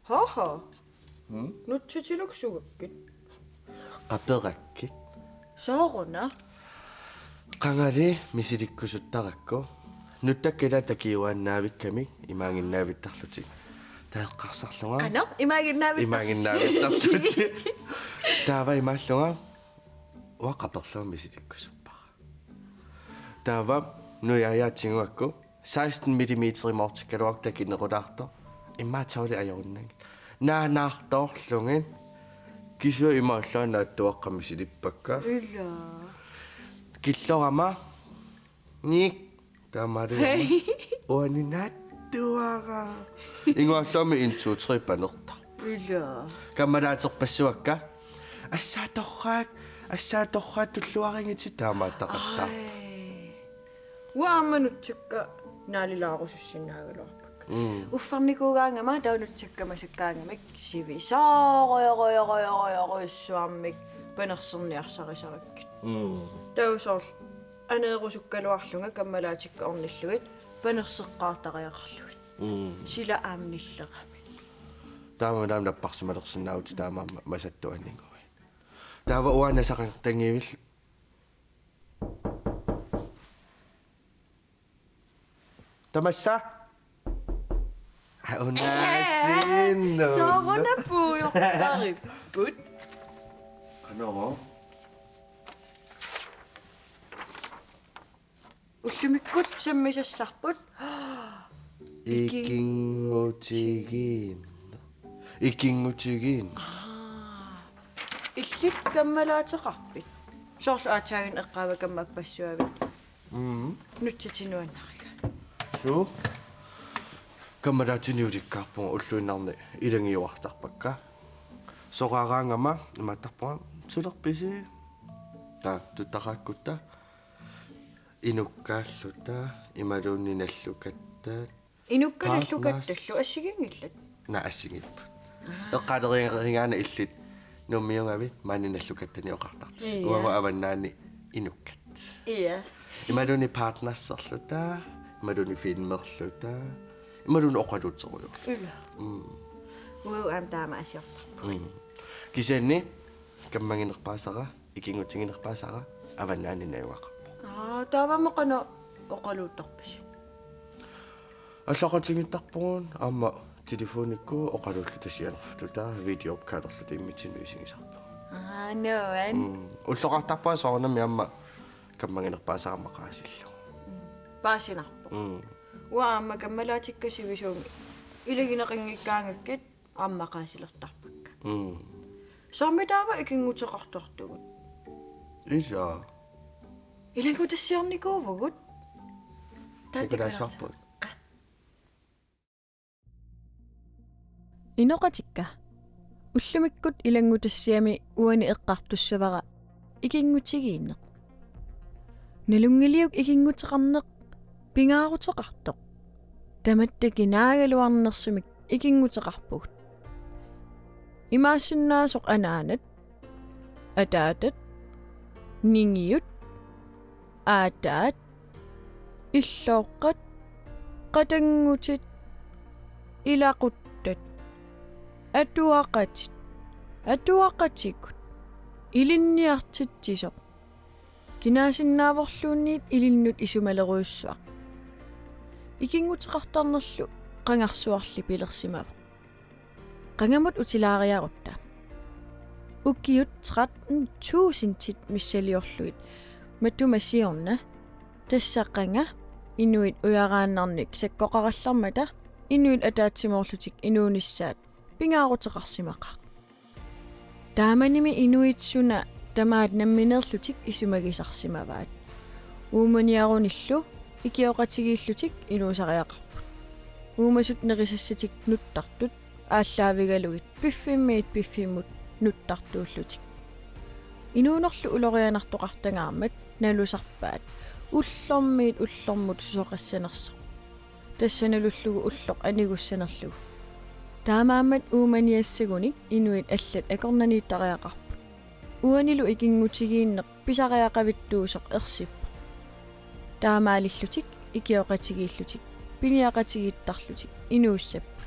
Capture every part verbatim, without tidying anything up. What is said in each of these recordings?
Hoho. Hmm? Nutsutinuku sugakkit? Qaperakkit. Sooruna? Qangali misilikkusuttarakku. Nutsakkut ila takiuaannaavikkamik imaanginnaavittarlutik. Taava eqqarsarlunga. Qanoq imaanginnaavittarlutik? Imaanginnaavittarlutik. Taava imaallunga. Uanga qaperlunga misilikkusuppara. Taava nujajaatigigakku seksten millimeter imoortikkaluartoq takinerulaartoq. Immaqa tolv ajorunnagit. Naanaartoorlugit. Kisianni imaallaat naattuaqqamik misilippakka. Ila. Killorama. Nik. Taamaaliorama. Hej. Uani naattuara. Inguallumi en, to, tre panertarput. Ila. Kammalaaterpassuakka. Assaat torrak, assaat torrak tulluarigitit taamaattaqattaarput. Ai. Uanga aamma nutsakka naalilaarusussinnaagaluarpakka. Mm. Uffarnikuugaangama taava nutsakka masakkaangamik sivisoorujorujorujorujorujussuarmik panerserniarsarisarakkit. Mm. Taava soorlu aneerusukkaluarlunga kammalaatikka ornillugit panerseqqaartariaqarlugit. Mm. Sila aamma nillerami. Taama naamik napparsimalersinnaavutit taamaammat masattuanigui. Taava uanga nasaqanngivil. Tamassa. Unaasiinnaq. Sooruna puigorparipput. Qanoq? Ullumikkut sammisassarput. Ikinngutigiinneq. Ikinngutigiinneq. Aa. Illit kammalaateqarpit? Soorlu aatsaannguaq eqqaavakka aamma appassuavit. Mm. Nutsatit nuannarigaat. Suu. Kammalaatinik ulikkaarpunga ulluinnarni ilagiuartarpakka. Soraaraangama imaattarpunga sulerpisi. Taava tuttaraakkutta. Inukkaalluta, imaluunniit nallukattaat. Inukkat nallukattallu assigiinngillat? Naa, assigiipput. Aa. Eqqaalerigaanni illit Nuummiugavit maani nallukattanik oqartartusi. Ia. Uagut avannaani inukkat. Ia. Imaluunniit partnerserluta, imaluunniit filmerluta, imaluunniit oqaluuterujuk. Ila. Mm. Uagut aamma taama asiortarpugut. Mm. Kisianni kammaginerpaasara, ikinngutiginerpaasara avannaani najugaqarpoq. Aa, taava aamma qanoq oqaluuttarpisi? Allaqatigiittarpugut aamma telefonikkut oqaluulluta sianerluta videoopkalerluta immitsinnut isigisarpugut. Aa, nuann'. Mm. Ulloqartarpunga soorunami aamma kammaginerpaasara maqaasillugu. Mm. Paasinarpoq. Mm. Uanga aamma kammalaatikka sivisuumik ilagineqanngikkaangakkit aamma maqaasilertarpakka. Mm. Soormi taava ikinnguteqartartugut? Ila. Ilanngutassiornikuuvugut. Takusassarput. Inoqatikka. Ullumikkut ilanngutassiami uani eqqartussavara ikinngutigiinneq. Nalunngiliuk ikinnguteqarneq pingaaruteqartoq. Tamatta kinaagaluarnersumik ikinnguteqarpugut. Imaassinnaasoq anaanat, ataatat, ningiut, aataat, illooqqat, qatanngutit, ilaquttat, atuaqatit, atuaqatigut, ilinniartitsisoq, kinaasinnaavoq-luunniit ilinnut isumalerujussuaq. Ikinnguteqartarnerlu qangarsuarli pilersimavoq. Qangamut utilaariarutta. Ukiut tretten tusindit missiliorlugit matuma siorna, tassa qanga inuit ujaraannarnik sakkoqarallarmata inuit ataatsimoorlutik inuunissaat pingaaruteqarsimaqaaq. Taamanimi inuit suna tamaat nammineerlutik isumagisarsimavaat. Uumaniarunillu ikioqatigiillutik inuusariaqarput. Uumasut nerisassatik nuttartut aallaavigalugit piffimmiit piffimmut nuttartuullutik. Inuunerlu ulorianartoqartangaarmat nalusarpaat ullormiit ullormut susoqassanersoq. Tassa nalullugu ulloq anigussanerlugu. Taamaammat uumaniassagunik inuit allat akornanniittariaqarput. Uanilu ikinngutigiinneq pisariaqavittuusoq ersippoq. Taamaalillutik ikioqatigiillutik piniaqatigiittarlutik inuussapput.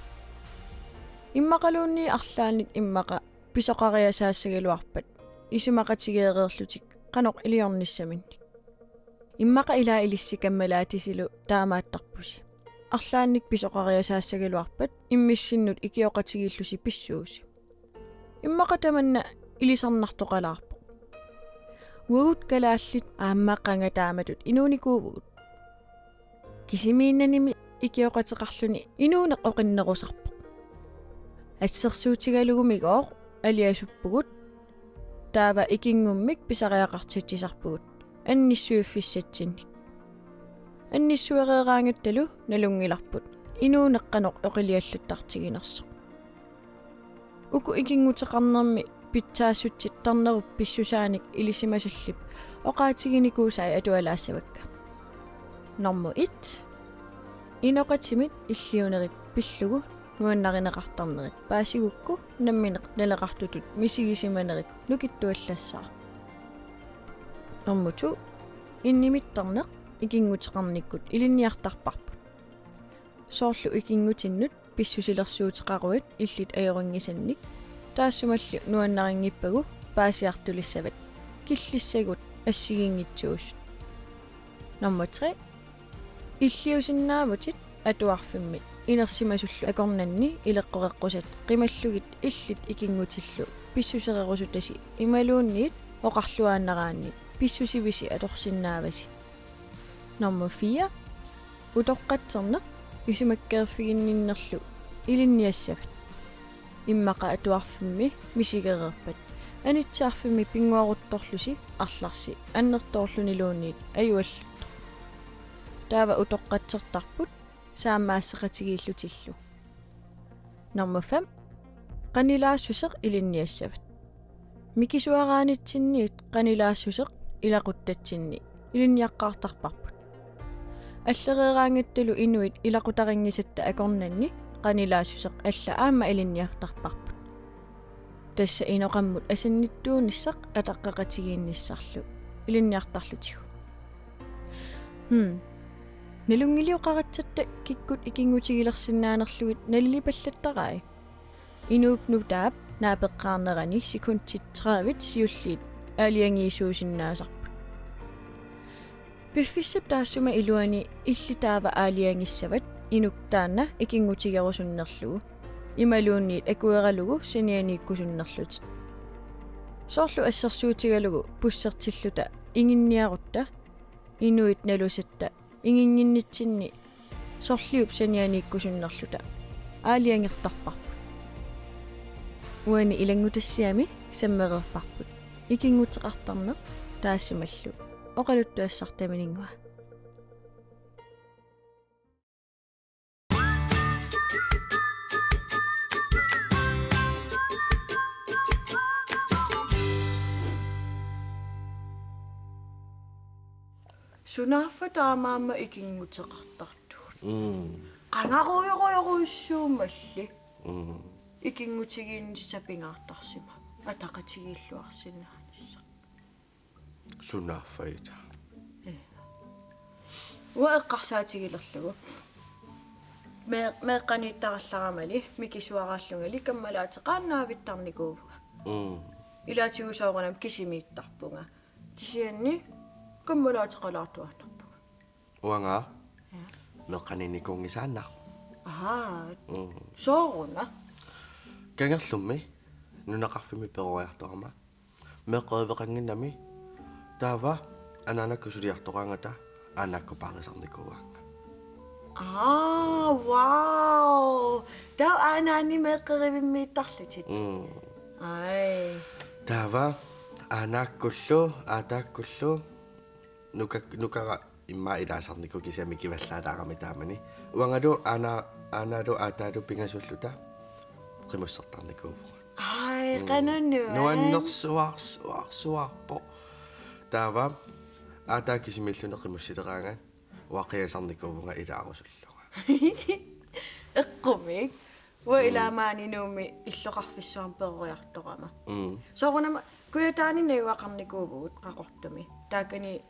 Immaqaluunniit arlaannik immaqa pisoqariasaassagaluarpat isumaqatigeereerlutik qanoq iliornissaminnik. Immaqa ilaa ilissi kammalaatisilu taamaattarpusi. Arlaannik pisoqariasaassagaluarpat immissinnut ikioqatigiillusi pissuusi. Immaqa tamanna ilisarnartoqalaarpoq. Uagut kalaallit aamma qanga taamatut inuunikuuvugut. Kisimiinnanimi ikioqateqarluni inuuneq oqinnerusarpoq. Assersuutigalugumigooq aliasuppugut, taava ikinngummik pisariaqartitsisarpugut annissuiffissatsinnik. Annissuereeraangattalu nalunngilarput inuuneq qanoq oqiliallattartiginersoq. Uku ikinnguteqarnermi pitsaassutsit tarnerup pissusaanik ilisimasallip oqaatiginikuusai atualaassavakka. Normu et. Inoqatimit illiunerit pillugu nuannarineqartarnerit paasigukku nammineq naleqartutut misigisimanerit nukittuallassaaq. Normu to. Innimittarneq ikinnguteqarnikkut ilinniartarparput. Soorlu ikinngutinnut pissusilersuuteqaruit illit ajorinngisannik, taassumalu nuannarinngippaagu paasiartulissavat killissagut assigiinngitsuusut. Normu tre. Illiusinnaavutit atuarfimmi inersimasullu akornanni ileqqoreqqusat qimallugit illit ikinngutillu pissusererusutasi imaluunniit oqarluaannaraanni pissusivisi atorsinnaavasi. Normu fire. Utoqqatserneq isumakkeerfiginninnerlu ilinniassavat. Immaqa atuarfimmi misigereerpat anitsaarfimmi pinnguaruttorlusi arlarsi annertoorluniluunniit ajuallattoq. Taava utoqqatsertarput saammaasseqatigiillutillu. Normu fem. Qanilaassuseq ilinniassavat. Mikisuaraanitsinniit qanilaassuseq ilaquttatsinni ilinniaqqaartarparput. Allereeraangattalu inuit ilaqutarinngisatta akornanni qanilaassuseq alla aamma ilinniartarparput. Tassa inoqammut asannittuunissaq ataqqeqatigiinnissarlu ilinniartarlutigu. Hmm. Nalunngilioqaratsatta kikkut ikinngutigilersinnaanerlugit nalilipallattarai. Inuup nutaap naapeqqaarnerani sekundit tredive siulliit aalajangiisuusinnaasarput. Piffissap taassuma iluani illit taava aalajangissavat inuk taanna ikinngutigerusunnerlugu imaluunniit akueralugu sanianiikkusunnerlutit. Soorlu assersuutigalugu pussertilluta inginniarutta inuit nalusatta inginnginnitsinni sorliup sanianiikkusunnerluta aalajangertarparput. Uani ilanngutassiami sammereerparput ikinnguteqartarneq taassumalu oqaluttuassartaminingua. Sunaaffa taamaammat ikinnguteqartartugut. Mm. Qangarujorujorujussuummalli. Mm. Ikinngutigiinnissaq pingaartarsimavoq. Ataqatigiilluarsinnaanissaq. Sunaaffa ila. Ee. Uanga eqqarsaatigilerlugu. Me-, meeqqaniittarallaramali, mikisuaraallungali kammalaateqaannaavittarnikuuvunga. Mm. Ilaatigut soorunami kisimiittarpunga. Kisianni kammalaateqalaartuaannarpunga. Uanga. Ja. Meeqqaniinnikuunngisaannaq. Ahaa. Mm. Sooruna. Kangerlummi nunaqarfimmi peroriartorama. Meeqqeriveqannginnami taava anaanakkut suliartoraangata aanaakkut paarisarnikuuaanga. Aa, wow. Taava aanaanni meeqqerivimmiittarlutit. Mm. Ai. Taava aanaakkullu, aataakkullu, nukak-, nukara immaqa ilaasarnikuuvoq kisianni mikivallaalaarami taamani. Uangalu aana-, aanaalu aataalu pingasulluta qimussertarnikuuvugut. Ai, mm, qanoq nuann-, nuannersuarsuarsuarpoq. Taava aataa kisimiilluni qimussileraangat uanga qiasarnikuuvunga ilaarusullunga. Eqqumiik. Uanga, mm, ilaa maani Nuummi illoqarfissuarmi peroriartorama. Mm. Soorunami Kujataani najugaqarnikuuvugut Qaqortumi. Taakani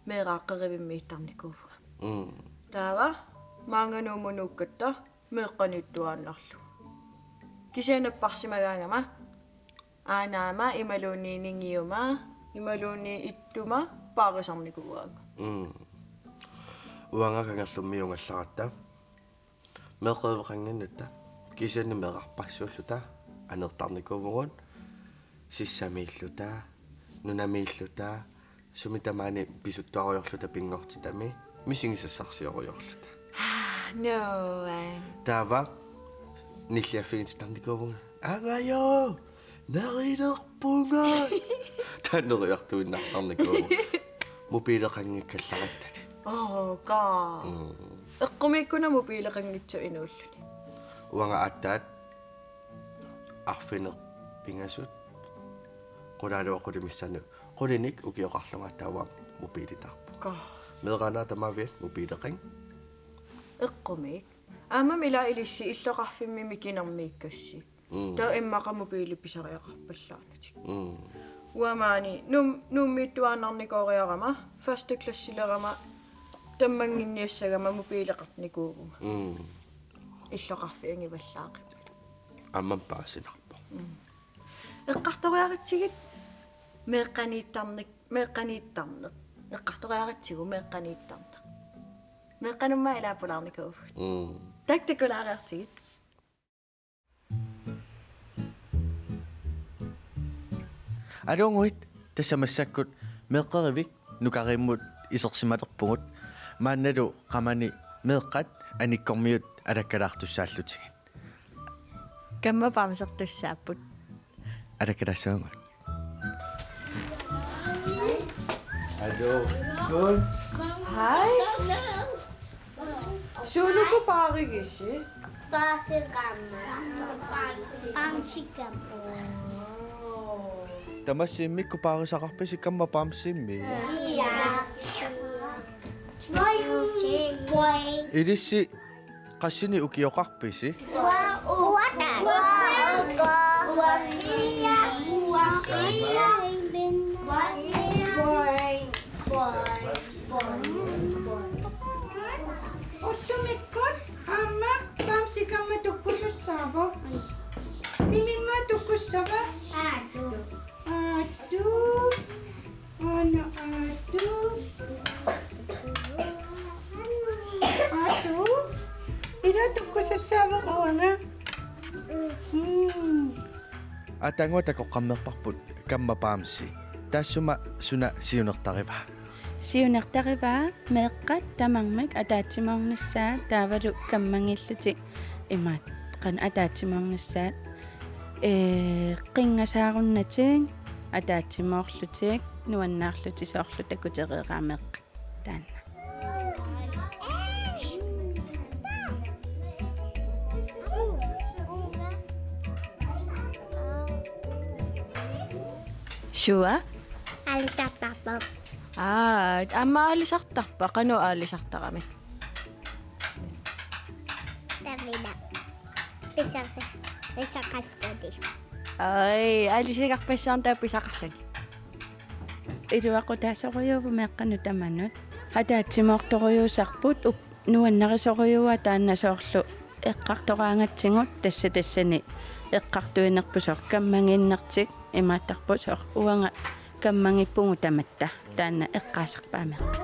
meeraaqqerivimmiittarnikuuvunga. Mm. Taava maanga Nuummut nuukkatta meeqqaniittuaannarlugu. Kisianni napparsimagaangama aanaama imaluunniit ningiuma imaluunniit ittuma paarisarnikuugaanga. Mm. Uanga kangerlummiungallaratta. Meeqqeriveqannginnatta. Kisianni meerarpassuulluta anertarnikuuvugut, sissamiilluta, nunamiilluta, sumi tamaani pisuttuarujoorluta pinngortitami, misigisassarsiorujoorluta. No, eh. Taava nilliaffiginnittarnikuuvugut. Aamma jo! Nerilerpunga! Taanna neriartuinnartarnikuuvugut. Mobileqanngikkallarattali. Oo, kaa. Mm. Eqqumiikkuna mobileqanngitsoq inuulluni. Uanga aatsaat arfineq-pingasut. Qulaaluaqquli missaani. Qulinik ukioqarlunga taava mobilitaarpunga. Kaa. Meeraanera tamaviat mobileqanngillat. Eqqumiik. Aammami ila ilissi illoqarfimmi mikinermiikkassi. Mm. Taava immaqa mobili pisariaqarpallaarnatik. Mm. Uanga maani Nuum-, Nuummiittuaannarnikooriarama, første klassilerama, tammannginniassagama mobileqarnikuuvunga. Mm. Illoqarfik angivallaaqimmat. Aamma paasinarpoq. Mm. Eqqartoriaratsigit meeqqaniittarneq, meeqqaniittarneq. Eqqartoriaratsigu meeqqaniittarneq. Meeqqanummaa ila pulaarnikuuvugut. Mm. Taakku takulaariartigit. Aluunnguit, tassa massakkut Meeqqerivik Nukariimmut isersimalerpugut, maannalu qamani meeqqat Anikkormiut alakkalaartussaallutigit. Kamma bamsertussaapput. Alakkalaassavagut. Hallo. Hej. Suunuku paarigisi? Bamsi kamma. Bamsi kamma. Tamassi immikkut paarisaqarpisi kamma bamsimmi? Ja. Ilissi qassinik ukioqarpisi? Uata. Ullumikkut aamma bamsi kamma tukkusussaavoq. Imimma tukkussava? Aatu. Aatu. Aana aatu. Aatu. Ila tukkusussaavoq uanga. Mm. Aatsaannguaq takoqqammerparput kamma bamsi. Taassuma suna siunertarivaa? Siunertarivaa meeqqat tamarmik ataatsimoornissaat taavalu kammanngillutik imaat qanoq ataatsimoornissaat, ee, qinngasaarunnatik ataatsimoorlutik nuannaarlutik soorlu takutereeraa meeqqat taanna. Sua? Aalisartarpoq. Aa, aamma aalisartarpa, qanoq aalisartarami? Tavila. Pisaqi-, pisaqarluni. Ai, aalisagarpassuarnik taava pisaqarluni. Iluaqutaasorujuuvoq meeqqanut tamanut. Ataatsimoortorujuusarput, up-, nuannarisorujuaa taanna soorlu eqqartoraangatsigu tassa tassani eqqartuinerput soorlu kammannginnertik imaattarput soorlu uanga kammanngippugut tamatta taanna eqqaasarpaa meeqqat.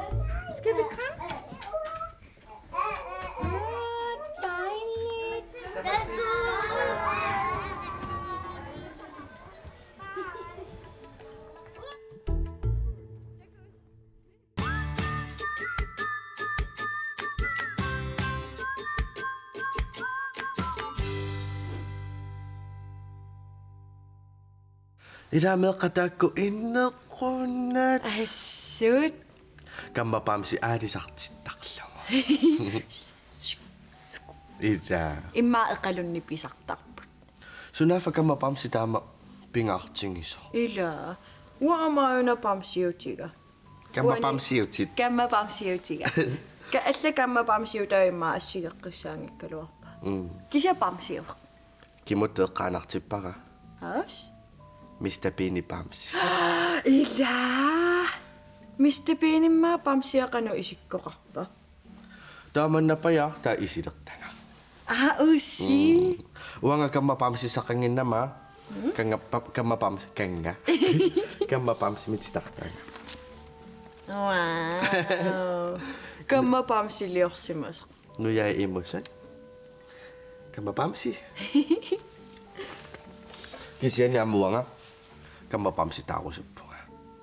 Skal vi kramme? Ila meeqqat taakku inneqqunnat. Assut. Kamma bamsi aalisartittarlugu. Ila. Immaqa eqalunni pisartarput. Sunaaffa kamma bamsi taama pingaartigisoq? Ila. Uanga aamma una bamsiutiga. Kamma bamsiutit. Kamma bamsiutiga. Ka-, alla kamma bamsiutaa immaqa assigeqqissaanngikkaluarpaa. Mm. Kisianni bamsiuvoq. Kimuttut eqqaanartippara? Aas? Mister Bean-ip bamsi. Ila. Mister Bean-immaa bamsia qanoq isikkoqarpa? Taamannappajaaq taava isilertagaq. Aa, ussi. Mm. Uanga kamma bamsisaqannginnama. Mm. Kanga pa-, kamma bams-, kanga. Kamma bamsimik titartaanga. Wow. Kamma bamsiliorsimasoq. Nujai imusat. Kamma bamsi. Kisianni aamma uanga kamma bamsitaarusuppunga.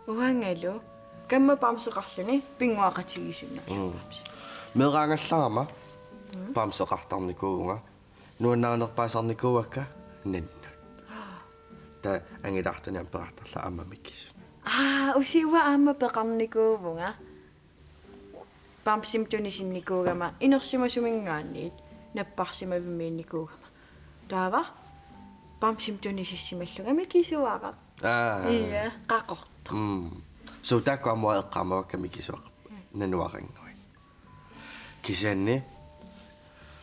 Uangalu. Kamma bamseqarluni pinnguaqatigiissinnaa. Mm. Bamsi. Meeraangallarama. Mm. Bamseqartarnikuuvunga. Nuannarinerpaasarnikuuakka nannut. Taava angilaartunik aamma peqartarlunga aamma mikisut. Aa, ussi uanga aamma peqarnikuuvunga. Bamsimik tunisinnikuugama inersimasuminngaanniit napparsimavimmiinnikuugama. Taava bamsimik tunisissimallunga mikisuaraq. Aa. Ia, qaqortoq. Mm. So taakku aamma eqqaamavakka mikisuaqarput. Nanuarannguit. Kisianni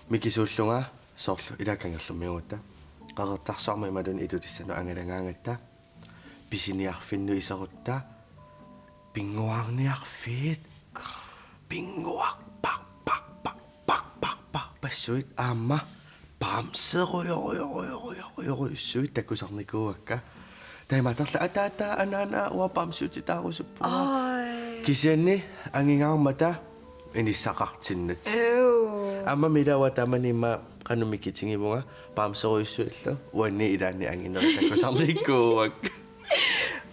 mikisuullunga soorlu ilaa Kangerlummiugatta. Qeqertarsuarmi imaluunniit Ilulissani angalagaangatta. Pisiniarfinnut iserutta. Pinnguarniarfiit. Pinnguarpar-, par-, par-, par-, par-, par-, passuit aamma. Bamserujorujorujorujorujussuit takusarnikuuakka. Taamaattarli ataata anaana uanga bamsiutitaarusuppunga. Ai. Kisianni angingaarmata inissaqartinnat. Ew. Aamma milaua tamanima qanoq mikitigivunga bamserujussuillu uanni ilaanni anginerit takusarnikuuakka.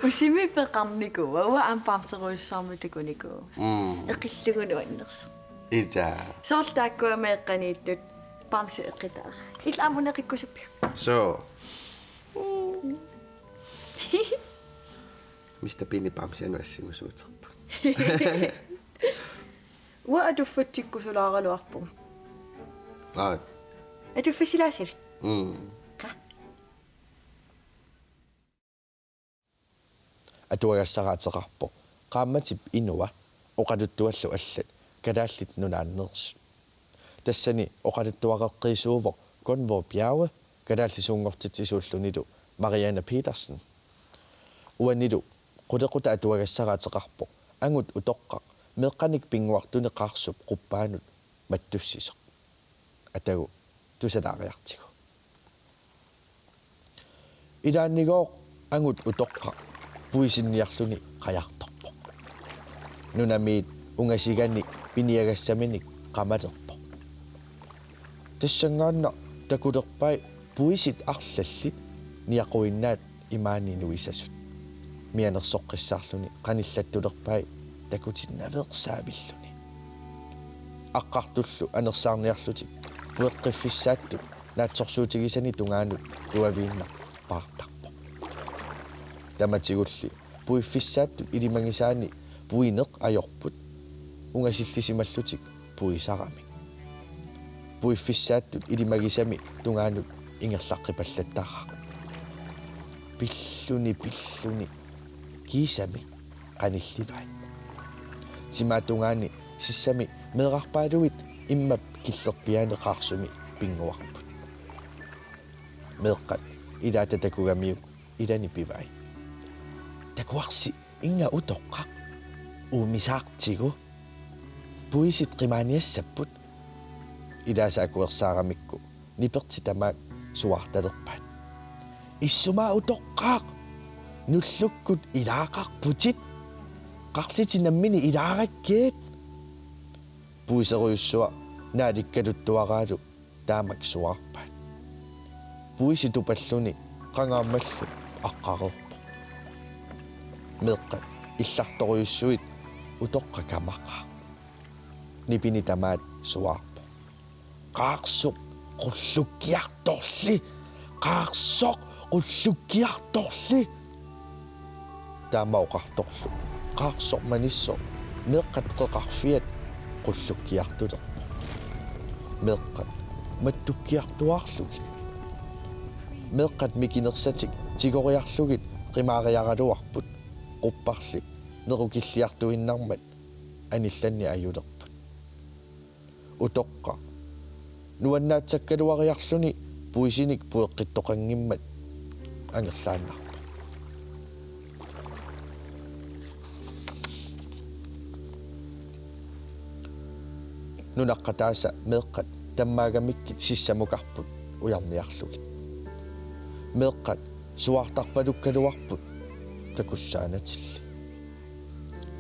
Ussimik peqarnikuuara, uanga aamma bamserujussuarmik takunikuuara. Mm. Eqillugu nuannersoq. Ita. Soorlu taakkua meeqqaniittut bamsi eqitaara. Illit aamma una eqikkusuppiuk? So. Mister Bean-ip bamsianut assigusuuterput. Uanga atuffatsikkusulaaraluarpunga. Aa. Atuffassilaasavit? Mm. Qaa. Atuagassara ateqarpoq Qaammatip inua oqaluttuallu allat Kalaallit Nunaanneersut. Tassani oqaluttuareqqiisuuvoq Gunvor Bjerge kalaallisuunngortitsisuullunilu Mariane Petersen. Uanilu qulequtap atuagassara ateqarpoq Angut Utoqqaq meeqqanik pinnguartunik qaarsup quppaanut mattussisoq. Atagu tusalaariartigu. Ilaannigooq Angut Utoqqaq puisinniarluni qajartorpoq. Nunamiit ungasiganik piniagassaminik qamalerpoq. Tassanngaannaq takulerpai puisit arlallit niaquinnaat imaani nuisasut. Mianersoqqissaarluni qanillattulerpai takutinnaveersaavilluni. Aqqartullu anersaarniarlutik pueqqiffissaattut naatsorsuutigisani tungaanut tuaviinnaq paartarpoq. Tamatigulli puiffissaattut ilimagisaanni puineq ajorput ungasillisimallutik puisaramik. Puiffissaattut ilimagisami tungaanut ingerlaqqipallattaraaq. Pilluni, pilluni kiisami qanillivai. Timaatungaani sissami meerarpaaluit immap killerpiaani qaarsumi pinnguarput. Meeqqat ilaata takugamiuk ilani pivai: Takuarsi, innga utoqqaq. Uumisaartigu. Puisit qimaaniassapput. Ilaasa akuersaaramikku nipertit tamaat suaartalerpaat: Issumaa utoqqaaq! Nullukkut ilaaqarputit! Qarlitit nammineq ilaarakkit! Puiserujussuaq naalikkaluttuaraalu taamak suaarpaat. Puisi tupalluni qangaammallu aqqareerpoq. Meeqqat illartorujussuit utoqqaq kamaqaaq. Nipini tamaat suaarpoq: Qaarsoq qullukkiartorli! Qaarsoq qullukkiartorli! Taama oqartorlu qaarsoq manissoq meeqqat qeqarfiat qullukkiartulerpoq. Meeqqat mattukkiartuaarlugit. Meeqqat mikinersatik tigoriarlugit qimaariaraluarput, qupparli nerukilliartuinnarmat anillanni ajulerput. Utoqqaq nuannaatsakkaluariarluni puisinik pueqqittoqanngimmat angerlaannarpoq. Nunaqqataasa meeqqat tammaagamikkit sissamukarput ujarniarlugit. Meeqqat suaartarpalukkaluarput takussaanatilli.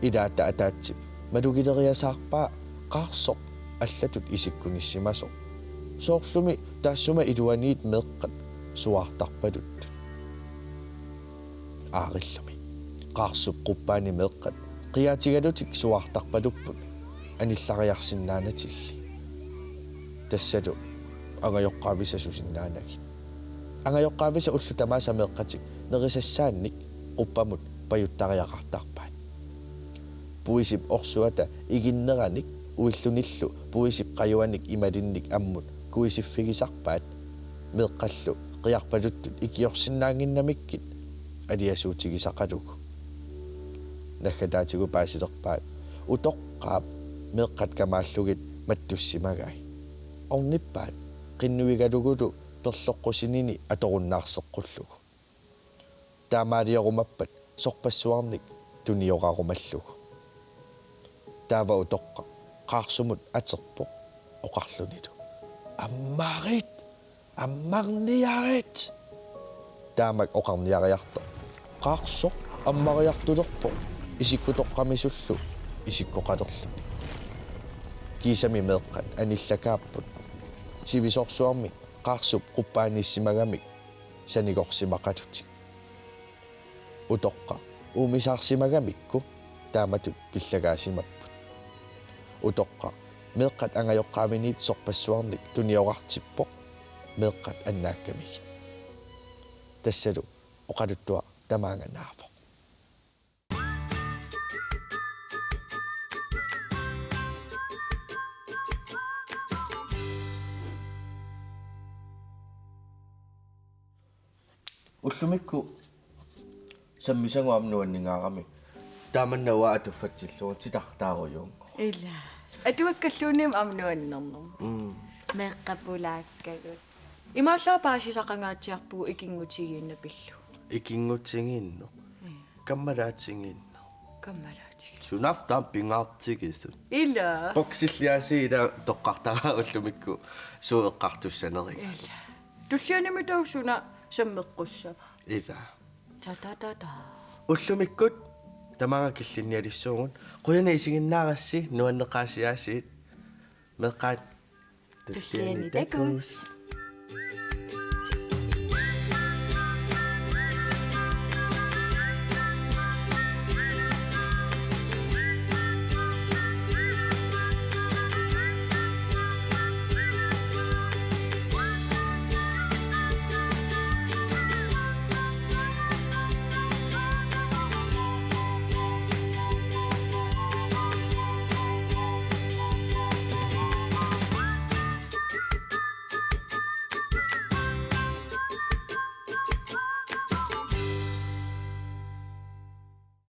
Ilaata ataatsip malugileriasaarpaa Qaarsoq allatut isikkunissimasoq. Soorlumi taassuma iluaniit meeqqat suaartarpaluttut. Aarillumi Qaarsup quppaani meeqqat qiaatigalutik suaartarpalupput anillariarsinnaanatilli. Tassalu angajoqqaavisa susinnaanagit. Angajoqqaavisa ullut tamaasa meeqqatik nerisassaannik quppamut pajuttariaqartarpaat. Puisip orsuata iginneranik uillunillu puisip qajuanik imalinnik ammut kuisiffigisarpaat, meeqqallu qiarpaluttut ikiorsinnaannginnamikkit aliasuutigisaqalugu. Naggataatigut paasilerpaat Utoqqaap meeqqat kamaallugit mattussimagai. Ornippaat qinnuigalugulu perloqqusinini atorunnaarseqqullugu. Taamaaliorumappat sorpassuarnik tuniorarumallugu. Taava Utoqqaq Qaarsumut aterpoq oqarlunilu: "Ammarit! Ammarniarit!" Taamak oqarniariartoq Qaarsoq ammariartulerpoq isikkutoqqamisullu isikkoqalerluni. Kiisami meeqqat anillakaapput sivisoorsuarmik Qaarsup quppaaniissimagamik sanigorsimaqalutik. Utoqqaq uumisaarsimagamikku taamatut pillagaasimapput. Utoqqaq meeqqat angajoqqaaviniit sorpassuarnik tuniorartippoq meeqqat annaakkamigit. Tassalu oqaluttuaq tamaanga naavoq. Ullumikkut sammisagut aamma nuanningaarami. Taamanna uanga atuffatsillugu titartaarujuunngu. Ila. Atuakkalluunniit aamma nuannernermut. Mm. Meeqqat pulaakkagut. Imaallaat paasisaqangaatsiarpugut ikinngutigiinnaq pillugu. Ikinngutigiinneq. Mm. Kammalaatigiinneq. Kammalaatigiinneq. Sunaaffa taama pingaartigisut. Ila. Boksilliaasiit ila toqqartaraara ullumikkut suut eqqartussaneriga. Ila. Tullianimi taava suna sammeqqussava. Ila. Ta, ta, ta, ta. Ullumikkut tamaanga killinnialissuugut. Qujanaq isiginnaarassi, nuanneqaasiaasiit. Meeqqat. Tulliani takuss.